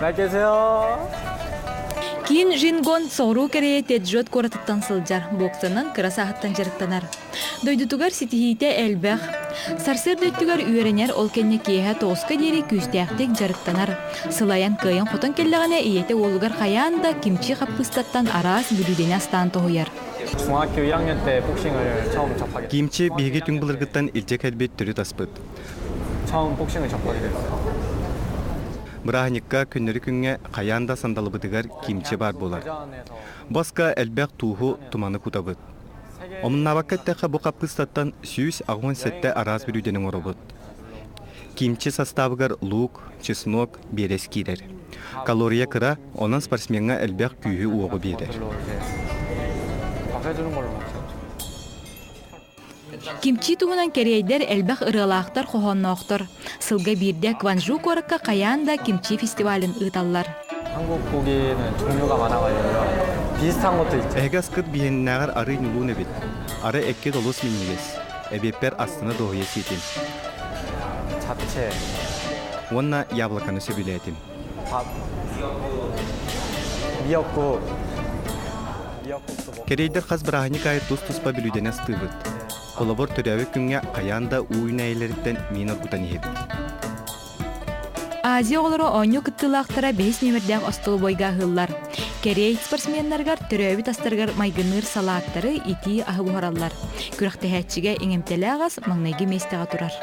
맛있게 드세요. Киин Жингон соҕуруу Корея Теджот куоратыттан сылдьар, боксанан кыра сааһыттан дьарыктанар. Дойдутугар ситиһиитэ элбэх. Сарсыарда өттүгэр үөрэнэр, ол кэннэ киэһэ тоҕуска диэри күүстээхтик дьарыктанар. Сылайан кыайан-хотон кэллэҕинэ ийэтэ уолугар хайаан да кимчи хаппыыстаттан араас бүлүүдэни астаан тоһуйар. 중학교 2학년 때 복싱을 처음 접하게 Кимчи биһиги түҥ былыргыттан илдьэ кэлбит төрүт аспыт. 처음 복싱을 접하게 됐어요. Бырааһынньыкка күннэри күҥҥэ хайаан да сандалыбытыгар кимчи баар буолар. Баска элбэх тууһу, туманы кутабыт. Омуннаабакка эттэххэ бу хаппыыстаттан 187 араас бүлүүдэни оҥоробут. Кимчи састаабыгар луук, чеснок, биэрэс киирэр. Калория кыра, онон спортсмеҥҥа элбэх күүһү-уоҕу биэрэр. 것들로 이제 밥 해주는 걸로 먹죠. Кимчи туһунан кэриэйдэр элбэх ырыалаахтар, хоһоонноохтор. Сылга биирдэ Кванжу куоракка хайаан да кимчи фестивалын ыыталлар. 한국 고기는 종류가 많아가지고요. 비슷한 것도 있죠. Эһиги аскыт биһиэннээҕэр арыый ньулуун эбит. Арай эккит олус минньигэс. Эбиэппэр астына дуоһуйа сиэтим. 잡채, Уонна яблоканы сөбүлээтим. 밥, 미역국, 미역국도 먹고 Кэриэйдэр хас бырааһынньык аайы тус-туспа бүлүүдэни астыыбыт. Холобур, төрөөбүт күҥҥэ хайаан да уу үүнээйилэриттэн миин оргутан иһэбит. Азия оҕолоро оонньуу кыттыылаахтара бэһис нүөмэрдээх остолобуойга аһыыллар. Кэриэй спортсменнарыгар төрөөбүт астарыгар майгынныыр салааттары итии аһы буһараллар. Күрэхтэһээччигэ иҥэмтэлээх ас маҥнайгы миэстэҕэ турар.